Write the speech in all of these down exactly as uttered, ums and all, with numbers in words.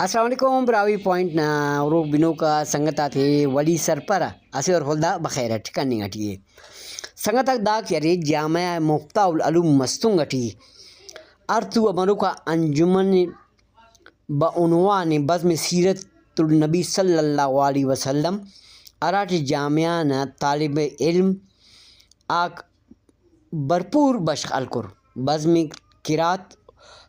السلام علیکم، براہوئی پوائنٹ نا ہروک بنوکا سنگت آتے ولی سرپرہ اسہ اور خلدا بخیر اٹ کننگ اٹی ءِ۔ سنگت آک دا کہ ارے جامعہ مفتاح العلوم مستونگ اٹی ہر تو آ بنوکا انجمن بعنوان بزم سیرت النبی صلی اللہ علیہ وسلم، ہراٹی جامعہ نا طالب علم آک بھرپور بشخ ہلکر۔ بزم قرات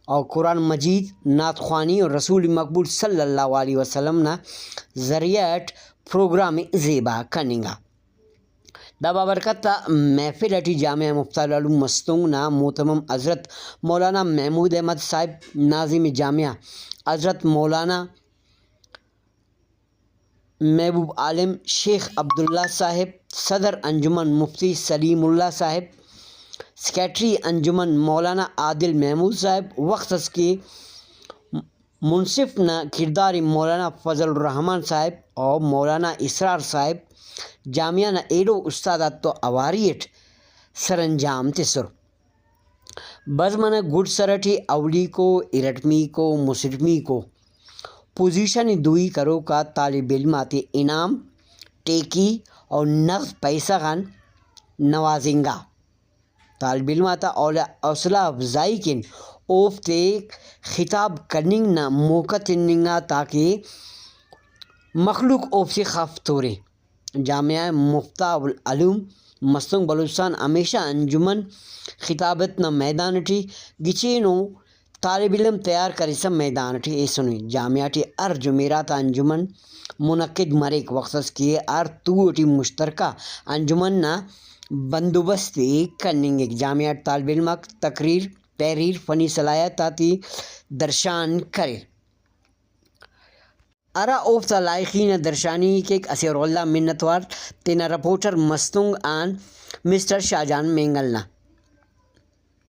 و قرآن مجید، نعت خوانی و رسول مقبول صلی اللہ علیہ وسلم نا ذریعہ اٹ پروگرام ءِ زیبا کننگا۔ دا بابرکت آ محفل اٹی جامعہ مفتاح العلوم مستونگ نا مہتمم حضرت مولانا محمود احمد صاحب، ناظم جامعہ حضرت مولانا محبوب عالم، شیخ عبداللہ صاحب، صدر انجمن مفتی سلیم اللہ صاحب، سیکرٹری انجمن مولانا عادل محمود صاحب، وخت اس کہ منصف نا کڑدار ءِ مولانا فضل الرحمن صاحب و مولانا اسرار صاحب جامعہ نا ایلو استاد آتتو اواری اٹ سرانجام تسر۔ بزم ئنا گڈ سر ئٹی اولیکو، ارٹمیکو، مسٹمیکو پوزیشن ءِ دوئی کروک آ طالب علم آتے انعام، ٹیکی و نغد پیسہ غان نوازنگا۔ طالب علم آتا حول-، حوصلہ افزائی کن اوفتے خطاب کننگ نا موقع تننگا، تاکہ مخلوق اوفتے خف تورے۔ جامعہ مفتاح العلوم مستونگ بلوچستان ہمیشہ انجمن خطابت نا میدان ٹی گچینو طالب علم تیار کرسا میدان ٹی ایسنے۔ جامعہ ٹی ہر جمعرات آ انجمن منعقد مریک، وخت اس کہ ہر تو ٹی مشترکہ انجمن نا بندوبست ءِ کننگک۔ جامعہ ٹی طالب علم آک تقریر، تحریر، فنی صلاحیت آتے درشان کریر۔ ہرا اوفتا لائخی نا درشانی ءِ کیک۔ اسہ اور ولدا منت وار تینا رپورٹر مستونگ آن مسٹر شاہ جان مینگل نا۔